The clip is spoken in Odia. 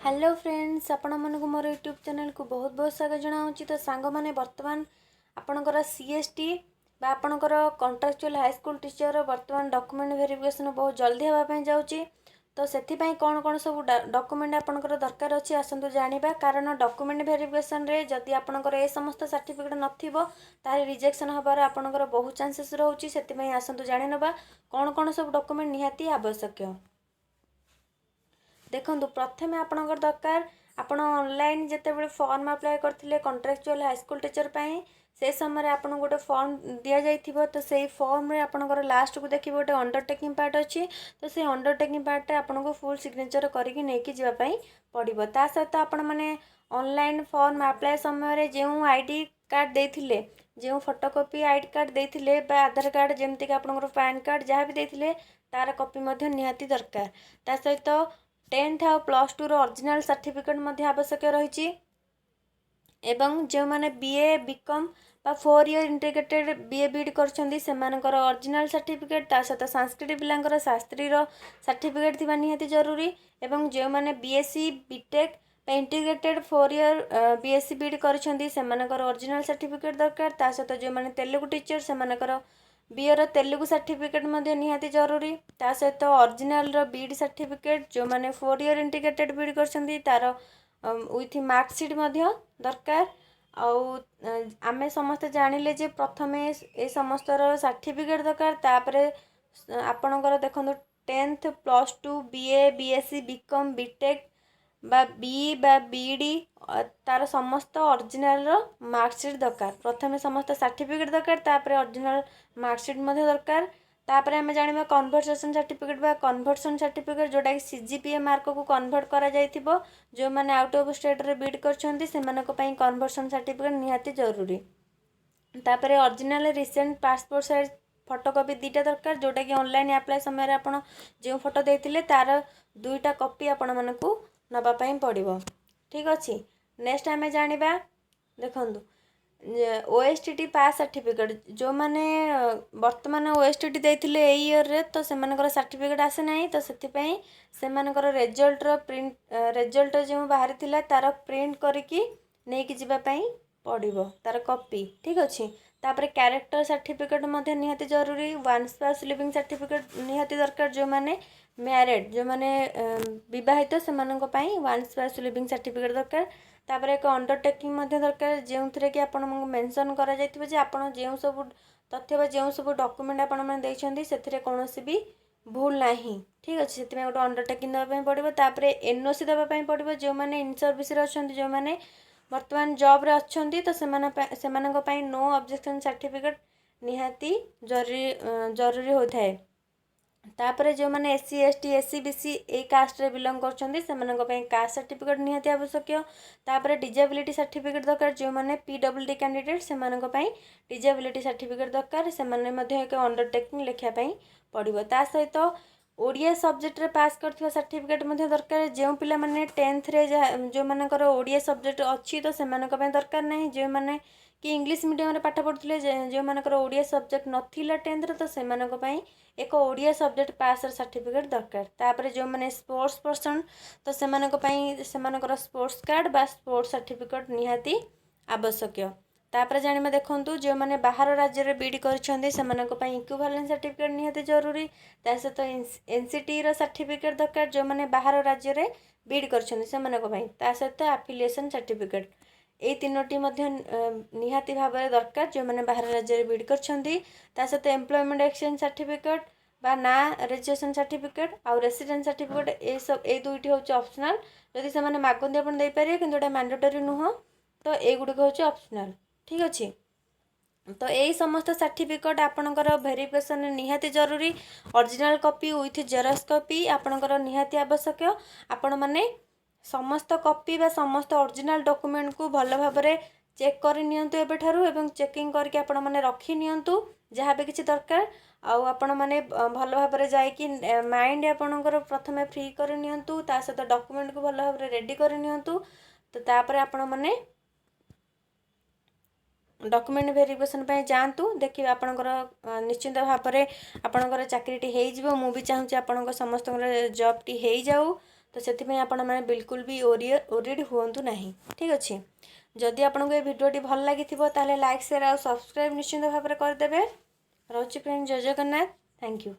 ହ୍ୟାଲୋ ଫ୍ରେଣ୍ଡସ୍, ଆପଣମାନଙ୍କୁ ମୋର ୟୁଟ୍ୟୁବ୍ ଚ୍ୟାନେଲ୍କୁ ବହୁତ ବହୁତ ସ୍ୱାଗତ ଜଣାଉଛି। ତ ସାଙ୍ଗମାନେ, ବର୍ତ୍ତମାନ ଆପଣଙ୍କର ସିଏସ୍ଟି ବା ଆପଣଙ୍କର କଣ୍ଟ୍ରାକ୍ଚୁଆଲ୍ ହାଇସ୍କୁଲ୍ ଟିଚର୍ର ବର୍ତ୍ତମାନ ଡକୁମେଣ୍ଟ ଭେରିଫିକେସନ୍ ବହୁତ ଜଲ୍ଦି ହେବା ପାଇଁ ଯାଉଛି। ତ ସେଥିପାଇଁ କ'ଣ କ'ଣ ସବୁ ଡକୁମେଣ୍ଟ ଆପଣଙ୍କର ଦରକାର ଅଛି, ଆସନ୍ତୁ ଜାଣିବା। କାରଣ ଡକୁମେଣ୍ଟ ଭେରିଫିକେସନ୍ରେ ଯଦି ଆପଣଙ୍କର ଏ ସମସ୍ତ ସାର୍ଟିଫିକେଟ୍ ନଥିବ, ତାହେଲେ ରିଜେକ୍ସନ୍ ହେବାର ଆପଣଙ୍କର ବହୁତ ଚାନ୍ସେସ୍ ରହୁଛି। ସେଥିପାଇଁ ଆସନ୍ତୁ ଜାଣିନେବା କ'ଣ କ'ଣ ସବୁ ଡକୁମେଣ୍ଟ ନିହାତି ଆବଶ୍ୟକ। ଦେଖନ୍ତୁ, ପ୍ରଥମେ ଆପଣଙ୍କର ଦରକାର, ଆପଣ ଅନଲାଇନ୍ ଯେତେବେଳେ ଫର୍ମ ଆପ୍ଲାଏ କରିଥିଲେ କଣ୍ଟ୍ରାକ୍ଚୁଆଲ୍ ହାଇସ୍କୁଲ୍ ଟିଚର୍ ପାଇଁ, ସେ ସମୟରେ ଆପଣଙ୍କୁ ଗୋଟେ ଫର୍ମ ଦିଆଯାଇଥିବ। ତ ସେଇ ଫର୍ମରେ ଆପଣଙ୍କର ଲାଷ୍ଟକୁ ଦେଖିବେ, ଗୋଟେ ଅଣ୍ଡରଟେକିଂ ପାର୍ଟ ଅଛି। ତ ସେଇ ଅଣ୍ଡରଟେକିଂ ପାର୍ଟଟା ଆପଣଙ୍କୁ ଫୁଲ୍ ସିଗ୍ନେଚର୍ କରିକି ନେଇକି ଯିବା ପାଇଁ ପଡ଼ିବ। ତା ସହିତ ଆପଣମାନେ ଅନଲାଇନ୍ ଫର୍ମ ଆପ୍ଲାଏ ସମୟରେ ଯେଉଁ ଆଇଡି କାର୍ଡ଼ ଦେଇଥିଲେ, ଯେଉଁ ଫଟୋକପି ଆଇଡି କାର୍ଡ଼ ଦେଇଥିଲେ ବା ଆଧାର କାର୍ଡ଼, ଯେମିତିକି ଆପଣଙ୍କର ପ୍ୟାନ୍ କାର୍ଡ଼, ଯାହା ବି ଦେଇଥିଲେ, ତାର କପି ମଧ୍ୟ ନିହାତି ଦରକାର। ତା ସହିତ 10th ଆଉ +2ର ଅରିଜିନାଲ୍ ସାର୍ଟିଫିକେଟ୍ ମଧ୍ୟ ଆବଶ୍ୟକ ରହିଛି। ଏବଂ ଯେଉଁମାନେ ବିଏ, ବିକମ୍ ବା 4 year integrated BA, BEd କରିଛନ୍ତି, ସେମାନଙ୍କର ଅରିଜିନାଲ୍ ସାର୍ଟିଫିକେଟ୍। ତା ସହିତ ସାଂସ୍କ୍ରିଟ ପିଲାଙ୍କର ଶାସ୍ତ୍ରୀର ସାର୍ଟିଫିକେଟ୍ ଥିବା ନିହାତି ଜରୁରୀ। ଏବଂ ଯେଉଁମାନେ ବିଏସ୍ସି, ବିଟେକ୍ ବା integrated 4 year BSc, BEd କରିଛନ୍ତି, ସେମାନଙ୍କର ଅରିଜିନାଲ୍ ସାର୍ଟିଫିକେଟ୍ ଦରକାର। ତା ସହିତ ଯେଉଁମାନେ ତେଲୁଗୁ ଟିଚର୍, ସେମାନଙ୍କର ବିଏର ତେଲୁଗୁ ସାର୍ଟିଫିକେଟ୍ ମଧ୍ୟ ନିହାତି ଜରୁରୀ। ତା ସହିତ ଅରିଜିନାଲର ବିଇଡ଼ି ସାର୍ଟିଫିକେଟ୍, ଯେଉଁମାନେ 4 ଇୟର୍ ଇଣ୍ଟିଗ୍ରେଟେଡ୍ ବିଇଡ଼ି କରିଛନ୍ତି, ତାର ୱିଥ୍ ମାର୍କସିଟ୍ ମଧ୍ୟ ଦରକାର। ଆଉ ଆମେ ସମସ୍ତେ ଜାଣିଲେ ଯେ ପ୍ରଥମେ ଏ ସମସ୍ତର ସାର୍ଟିଫିକେଟ୍ ଦରକାର। ତାପରେ ଆପଣଙ୍କର ଦେଖନ୍ତୁ, 10th, +2, BA, BSc, BCom, BTech ବା ବିଇ ବା ବିଇଡ଼ି, ତାର ସମସ୍ତ ଅରିଜିନାଲର ମାର୍କସିଟ୍ ଦରକାର। ପ୍ରଥମେ ସମସ୍ତ ସାର୍ଟିଫିକେଟ୍ ଦରକାର, ତାପରେ ଅରିଜିନାଲ ମାର୍କସିଟ୍ ମଧ୍ୟ ଦରକାର। ତାପରେ ଆମେ ଜାଣିବା କନଭର୍ସେସନ୍ ସାର୍ଟିଫିକେଟ୍ ବା କନଭର୍ସନ୍ ସାର୍ଟିଫିକେଟ୍, ଯେଉଁଟାକି ସିଜିପିଏ ମାର୍କକୁ କନଭର୍ଟ କରାଯାଇଥିବ। ଯେଉଁମାନେ ଆଉଟ୍ ଅଫ୍ ଷ୍ଟେଟ୍ରେ ବିଇଡ଼ି କରିଛନ୍ତି, ସେମାନଙ୍କ ପାଇଁ କନଭର୍ସନ୍ ସାର୍ଟିଫିକେଟ୍ ନିହାତି ଜରୁରୀ। ତାପରେ original recent passport size photocopy ଦୁଇଟା ଦରକାର, ଯେଉଁଟାକି ଅନଲାଇନ୍ ଆପ୍ଲାଏ ସମୟରେ ଆପଣ ଯେଉଁ ଫଟୋ ଦେଇଥିଲେ, ତାର ଦୁଇଟା କପି ଆପଣମାନଙ୍କୁ ନେବା ପାଇଁ ପଡ଼ିବ। ଠିକ୍ ଅଛି। ନେକ୍ସଟ ଆମେ ଜାଣିବା, ଦେଖନ୍ତୁ, ଓଏସଟିଟି ପାସ୍ ସାର୍ଟିଫିକେଟ୍। ଯେଉଁମାନେ ବର୍ତ୍ତମାନ ଓଏସଟିଟି ଦେଇଥିଲେ ଏଇ ଇୟର୍ରେ, ତ ସେମାନଙ୍କର ସାର୍ଟିଫିକେଟ୍ ଆସେ ନାହିଁ। ତ ସେଥିପାଇଁ ସେମାନଙ୍କର ରେଜଲ୍ଟର ପ୍ରିଣ୍ଟ, ରେଜଲ୍ଟ ଯେଉଁ ବାହାରିଥିଲା, ତାର ପ୍ରିଣ୍ଟ କରିକି ନେଇକି ଯିବା ପାଇଁ ପଡ଼ିବ, ତାର କପି। ଠିକ୍ ଅଛି। ତାପରେ କ୍ୟାରେକ୍ଟର ସାର୍ଟିଫିକେଟ୍ ମଧ୍ୟ ନିହାତି ଜରୁରୀ। ୱାନ୍ ସ୍ପାଉସ୍ ଲିଭିଂ ସାର୍ଟିଫିକେଟ୍ ନିହାତି ଦରକାର। ଯେଉଁମାନେ ମ୍ୟାରେଡ଼୍, ଯେଉଁମାନେ ବିବାହିତ, ସେମାନଙ୍କ ପାଇଁ ୱାନ୍ ସ୍ପାଉସ୍ ଲିଭିଂ ସାର୍ଟିଫିକେଟ୍ ଦରକାର। ତାପରେ ଏକ ଅଣ୍ଡରଟେକିଂ ମଧ୍ୟ ଦରକାର, ଯେଉଁଥିରେ କି ଆପଣଙ୍କୁ ମେନସନ୍ କରାଯାଇଥିବ ଯେ ଆପଣ ଯେଉଁ ସବୁ ତଥ୍ୟ ବା ଯେଉଁ ସବୁ ଡକୁମେଣ୍ଟ ଆପଣମାନେ ଦେଇଛନ୍ତି, ସେଥିରେ କୌଣସି ବି ଭୁଲ ନାହିଁ। ଠିକ୍ ଅଛି। ସେଥିପାଇଁ ଗୋଟେ ଅଣ୍ଡରଟେକିଂ ଦେବା ପାଇଁ ପଡ଼ିବ। ତାପରେ ଏନ୍ଓସି ଦେବା ପାଇଁ ପଡ଼ିବ। ଯେଉଁମାନେ ଇନ୍ ସର୍ଭିସରେ ଅଛନ୍ତି, ଯେଉଁମାନେ ବର୍ତ୍ତମାନ ଜବ୍ରେ ଅଛନ୍ତି, ତ ସେମାନଙ୍କ ପାଇଁ ନୋ ଅବଜେକ୍ସନ୍ ସାର୍ଟିଫିକେଟ୍ ନିହାତି ଜରୁରୀ ଜରୁରୀ ହୋଇଥାଏ। ତାପରେ ଯେଉଁମାନେ SC, ST, SEBC ଏଇ କାଷ୍ଟରେ ବିଲଙ୍ଗ କରୁଛନ୍ତି, ସେମାନଙ୍କ ପାଇଁ କାଷ୍ଟ ସାର୍ଟିଫିକେଟ୍ ନିହାତି ଆବଶ୍ୟକୀୟ। ତାପରେ ଡିଜାବିଲିଟି ସାର୍ଟିଫିକେଟ୍ ଦରକାର। ଯେଉଁମାନେ ପିଡବ୍ଲ୍ୟୁଡି କ୍ୟାଣ୍ଡିଡେଟ୍, ସେମାନଙ୍କ ପାଇଁ ଡିଜାବିଲିଟି ସାର୍ଟିଫିକେଟ୍ ଦରକାର। ସେମାନେ ମଧ୍ୟ ଏକ ଅଣ୍ଡରଟେକିଂ ଲେଖିବା ପାଇଁ ପଡ଼ିବ। ତା ସହିତ ଓଡ଼ିଆ ସବଜେକ୍ଟରେ ପାସ୍ କରିଥିବା ସାର୍ଟିଫିକେଟ୍ ମଧ୍ୟ ଦରକାର। ଯେଉଁ ପିଲାମାନେ 10thରେ ଯାହା, ଯେଉଁମାନଙ୍କର ଓଡ଼ିଆ ସବଜେକ୍ଟ ଅଛି, ତ ସେମାନଙ୍କ ପାଇଁ ଦରକାର ନାହିଁ। ଯେଉଁମାନେ କି ଇଂଲିଶ ମିଡ଼ିୟମରେ ପାଠ ପଢ଼ୁଥିଲେ, ଯେଉଁମାନଙ୍କର ଓଡ଼ିଆ ସବଜେକ୍ଟ ନଥିଲା 10thରେ, ତ ସେମାନଙ୍କ ପାଇଁ ଏକ ଓଡ଼ିଆ ସବଜେକ୍ଟ ପାସ୍ର ସାର୍ଟିଫିକେଟ୍ ଦରକାର। ତାପରେ ଯେଉଁମାନେ ସ୍ପୋର୍ଟସ୍ ପର୍ସନ୍, ତ ସେମାନଙ୍କ ପାଇଁ ସେମାନଙ୍କର ସ୍ପୋର୍ଟସ୍ କାର୍ଡ଼ ବା ସ୍ପୋର୍ଟସ୍ ସାର୍ଟିଫିକେଟ୍ ନିହାତି ଆବଶ୍ୟକୀୟ। ତାପରେ ଜାଣିବା, ଦେଖନ୍ତୁ, ଯେଉଁମାନେ ବାହାର ରାଜ୍ୟରେ ବିଇଡ଼ି କରିଛନ୍ତି, ସେମାନଙ୍କ ପାଇଁ ଇକ୍ୱିଭାଲେନ୍ସ ସାର୍ଟିଫିକେଟ୍ ନିହାତି ଜରୁରୀ। ତା ସହିତ ଏନ୍ସିଟିର ସାର୍ଟିଫିକେଟ୍ ଦରକାର, ଯେଉଁମାନେ ବାହାର ରାଜ୍ୟରେ ବିଇଡ଼ି କରିଛନ୍ତି ସେମାନଙ୍କ ପାଇଁ। ତା ସହିତ ଆଫିଲିଏସନ୍ ସାର୍ଟିଫିକେଟ୍, ଏଇ ତିନୋଟି ମଧ୍ୟ ନିହାତି ଭାବରେ ଦରକାର, ଯେଉଁମାନେ ବାହାର ରାଜ୍ୟରେ ବିଇଡ଼ି କରିଛନ୍ତି। ତା ସହିତ ଏମ୍ପ୍ଲୟମେଣ୍ଟ ଏକ୍ସଚେଞ୍ଜ ସାର୍ଟିଫିକେଟ୍ ବା ନାଁ ରେଜିଷ୍ଟ୍ରେସନ୍ ସାର୍ଟିଫିକେଟ୍ ଆଉ ରେସିଡେନ୍ସ ସାର୍ଟିଫିକେଟ୍, ଏସବୁ ଏଇ ଦୁଇଟି ହେଉଛି ଅପସନାଲ୍। ଯଦି ସେମାନେ ମାଗନ୍ତି, ଆପଣ ଦେଇପାରିବେ, କିନ୍ତୁ ଏଇଟା ମ୍ୟାଣ୍ଡେଟୋରୀ ନୁହଁ। ତ ଏଇଗୁଡ଼ିକ ହେଉଛି ଅପସନାଲ୍। ଠିକ୍ ଅଛି। ତ ଏଇ ସମସ୍ତ ସାର୍ଟିଫିକେଟ୍ ଆପଣଙ୍କର ଭେରିଫିକେସନ୍ ନିହାତି ଜରୁରୀ। Original copy with xerox copy ଆପଣଙ୍କର ନିହାତି ଆବଶ୍ୟକ। ଆପଣମାନେ ସମସ୍ତ କପି ବା ସମସ୍ତ ଅରିଜିନାଲ୍ ଡକୁମେଣ୍ଟକୁ ଭଲ ଭାବରେ ଚେକ୍ କରି ନିଅନ୍ତୁ ଏବେଠାରୁ ଏବଂ ଚେକିଂ କରିକି ଆପଣମାନେ ରଖି ନିଅନ୍ତୁ ଯାହା ବି କିଛି ଦରକାର। ଆଉ ଆପଣମାନେ ଭଲ ଭାବରେ ଯାଇକି ମାଇଣ୍ଡ ଆପଣଙ୍କର ପ୍ରଥମେ ଫ୍ରି କରି ନିଅନ୍ତୁ। ତା ସହିତ ଡକୁମେଣ୍ଟକୁ ଭଲ ଭାବରେ ରେଡ଼ି କରି ନିଅନ୍ତୁ। ତ ତାପରେ ଆପଣମାନେ ଡକୁମେଣ୍ଟ ଭେରିଫିକେସନ୍ ପାଇଁ ଯାଆନ୍ତୁ। ଦେଖିବେ, ଆପଣଙ୍କର ନିଶ୍ଚିନ୍ତ ଭାବରେ ଆପଣଙ୍କର ଚାକିରିଟି ହେଇଯିବ। ମୁଁ ବି ଚାହୁଁଛି ଆପଣଙ୍କ ସମସ୍ତଙ୍କର ଜବ୍ଟି ହେଇଯାଉ। ତ ସେଥିପାଇଁ ଆପଣମାନେ ବିଲକୁଲ ବି ଓରିଡ୍ ହୁଅନ୍ତୁ ନାହିଁ, ଠିକ୍ ଅଛି? ଯଦି ଆପଣଙ୍କୁ ଏ ଭିଡ଼ିଓଟି ଭଲ ଲାଗିଥିବ, ତାହେଲେ ଲାଇକ୍, ସେୟାର ଆଉ ସବସ୍କ୍ରାଇବ୍ ନିଶ୍ଚିନ୍ତ ଭାବରେ କରିଦେବେ। ରହୁଛି friend, Jay Jagannath, thank you.